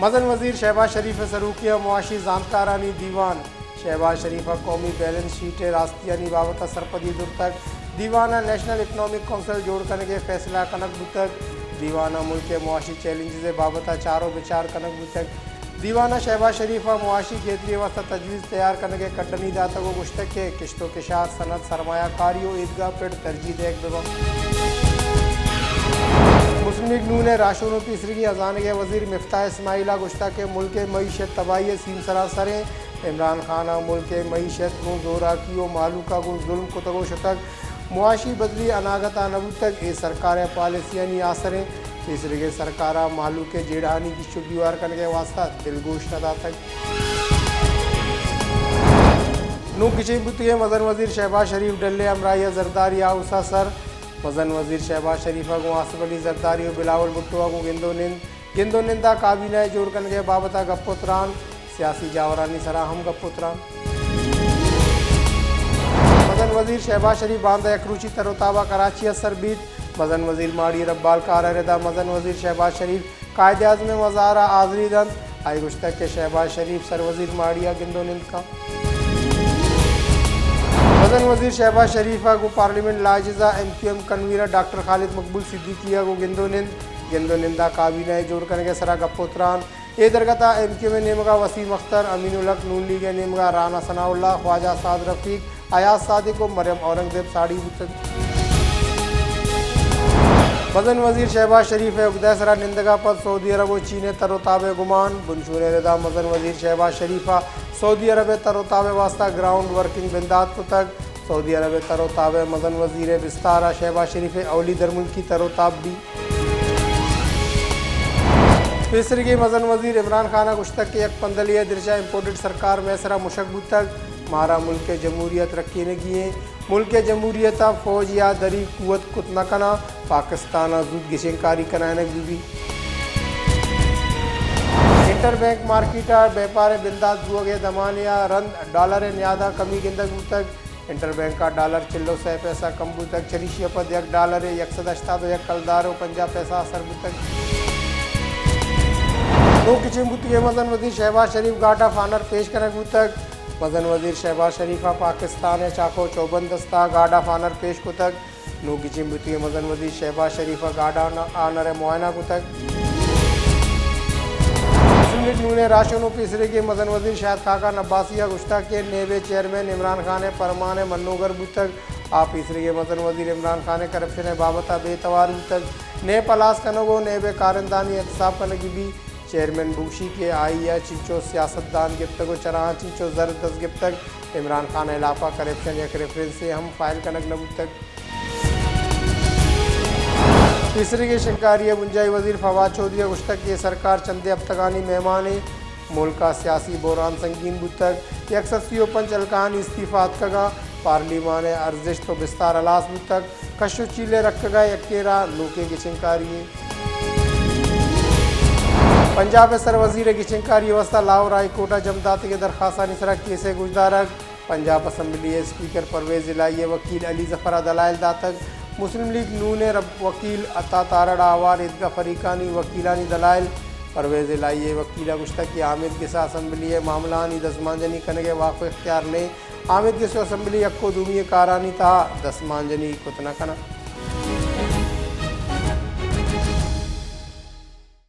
مزن وزیر شہباز شریف ءِ سروکی ءَ معاشی زانتکارانی دیوان۔ شہباز شریف ءَ قومی بیلنس شیٹ ءِ راستیانی بابت ءَ سرپدی زرتگ۔ دیوان ءَ نیشنل اکنامک کونسل جوڑ کنگ ءِ فیصلہ کنگ بوتگ۔ دیوان ءَ ملک ءِ معاشی چیلنجز ءِ بابت ءَ چار ءُ بچار کنگ بوتگ۔ دیوان ءَ شہباز شریف ءَ معاشی گہتری ءِ واستہ تجویز تیار کنگ ءِ کڈنی داتگ ءُ گوشتگ کہ کشت ءُ کشار، صنعت، سرمایہ کاری ءُ عیدگاہ پڑ ترجیح دئیگ بہ بنت۔ مسلم لیگ نون ءِ راہشون ءُ پیسریگیں ہزانگ ءِ وزیر مفتاح اسماعیل ءَ گوشتگ کہ ملک ءِ معیشت تباہی ءِ سیمسر ءَ سر اِنت۔ عمران خان ءَ ملک ءِ معیشت گوں زوراکی ءُ مہلوک ءَ گوں ظلم کتگ ءُ شتگ۔ معاشی بدلی اناگت ءَ نہ بوتگ، اے سرکار ءِ پالیسیانی آسر اِنت۔ پیسریگیں سرکار ءَ مہلوک ءِ جیڑہانی گیش ءُ گیوار کنگ ءِ واستہ دلگوش نہ داتگ۔ نوں گچین بوتگیں مزن وزیر شہباز شریف ڈل ءِ ہمراہی ءَ زرداری ہاؤس ءَ سر۔ مزن وزیر شہباز شریف ءَ گوں آصف علی زرداری ءُ بلاول بھٹو ءَ گوں گند ءُ نند، گند ءُ نند ءَ کابینہ ءِ جوڑ کنگ ءِ بابت ءَ گپ ءُ تران، سیاسی جاورانی سرا ہم گپ ءُ تران۔ مزن وزیر شہباز شریف باندا یک روچی تر ءُ تاب ءَ کراچی ءَ سر بیت۔ مزن وزیر ماڑی ءِ ربال کار ءِ ردا مزن وزیر شہباز شریف قائد اعظم ءِ مزار ءَ حاضری دنت۔ آئی ءَ گوشتگ کہ شہباز شریف سر وزیر ماڑی ءَ گند ءُ نند کنت۔ مزن وزیر شہباز شریف ءَ گوں پارلیمنٹ لاجز ءَ M Q M convener doctor Khalid Maqbool Siddiqui ءَ گوں گند ءُ نند، گند ءُ نند ءَ کابینہ ءِ جوڑ کنگ ءِ سرا گپ ءُ تران۔ اے درگت ءَ ایم کیو ایم ءِ نیمگ ءَ وسیم اختر، امین الحق، نون لیگ ءِ نیمگ ءَ رانا ثناء اللہ، خواجہ سعد رفیق، ایاز صادق ءُ مریم اورنگزیب ساڑی بوتگ۔ مزن وزیر شہباز شریف ءِ اگدہ ءِ سرا نندگ ءَ پد سعودی عرب ءُ چین ءِ تر ءُ تاب ءِ گمان۔ بنشون ءِ ردا مزن وزیر شہباز شریف ءَ سعودی عرب ءِ تر ءُ تاب ءِ واستہ گراؤنڈ ورکنگ بندات کتگ۔ سعودی عرب ءِ تر ءُ تاب ءِ مزن وزیر ءِ بستار ءَ شہباز شریف ءِ اولی درملکی تر ءُ تاب بیت۔ پیسریگیں مزن وزیر عمران خان ءَ گوشتگ کہ یک پندلے ءِ درچ ءَ امپورٹڈ سرکار مئے سرا مشگ بوتگ، مارا ملک ءِ جمہوریت رکینگی ایں، ملک ءِ جمہوریت ءَ فوج یا دری قوت کت نہ کناں، پاکستان ءَ زوت گچین کاری کنائینگ بہ بیت۔ انٹر بینک مارکیٹ ءَ بیپار ءِ بندات بوگ ءِ دمان ءَ رند ڈالر ءِ نیاد ءَ کمی گندگ بوتگ۔ انٹر بینک ءَ ڈالر چل ءُ سئے پیسہ کم بوتگ، چریشی ءَ پد یک ڈالرے یک سد ہشتاد ءُ یک کلدار ءُ پنجاہ پیسہ ءَ سر بوتگ۔ نوں گچین بوتگیں مزن وزیر شہباز شریف گارڈ آف آنر پیش کنگ بوتگ۔ مزن وزیر شہباز شریف ءَ پاکستان ءِ چاکو چوبند دستہ ءَ گارڈ آف آنر پیش کتگ۔ نوں گچین بوتگیں مزن وزیر شہباز شریف ءَ گارڈ آن-، آنر ءِ معائنہ کتگ۔ مسلم لیگ نون ءِ راہشون ءُ پیسریگیں مزن وزیر شاہد خاقان عباسی ءَ گوشتگ کہ نیب ءِ چیئرمین عمران خان ءِ پرمان ءِ منوگر بوتگ۔ آ پیسریگیں مزن وزیر عمران خان ءِ کرپشن ءِ بابت ءَ بے توار بوتگ۔ نیب ہلاس کنگ ءُ نیب ءِ کارندھانی احتساب کنگ بہ بیت۔ چیئرمین بگوشی کہ آئی ءَ چنچو سیاستدان گپتگ ءُ چراہاں چنچو زر دست گپتگ، عمران خان ءِ ہلاپ ءَ کرپشن یک ریفرنسے ہم فائل کنگ نہ بوتگ۔ پیسریگیں شنگکاری ءِ بنجاہی وزیر فواد چوہدری ءَ گوشتگ کہ اے سرکار چندے ہپتگانی مہمانے، ملک ءَ سیاسی بحران سنگین بوتگ، یک سد سی ءُ پنچ حلقہانی استعفی اتکگ ءُ پارلیمان ءِ ارزشت ءُ بستار ہلاس بوتگ، کش ءُ چیل ءِ رکگ ءَ یکیں راہ نوکیں گچین کاری ایں۔ پنجاب ءِ سر وزیر ءِ گچین کاری ءِ واستہ لاہور ہائی کورٹ ءَ جم داتگیں درخواستانی سرا کیس ءِ گوشدارگ۔ پنجاب اسمبلی ءِ اسپیکر پرویز الہی ءِ وکیل علی ظفر ءَ دلائل داتگ۔ مسلم لیگ نون ءِ رب-، وکیل عطا تارڑ ءَ ہوار عیدگاہ فریقانی وکیلانی دلائل۔ پرویز الہی ءِ وکیل ءَ گوشتگ کہ حامد گس ءَ اسمبلی ءِ معاملہانی دزمانجنی کنگ ءِ واک ءُ اختیار نہ اِنت۔ حامد گس ءَ اسمبلی یک ءُ دومی ءِ کارانی تہا دزمانجنی کت نہ کناں۔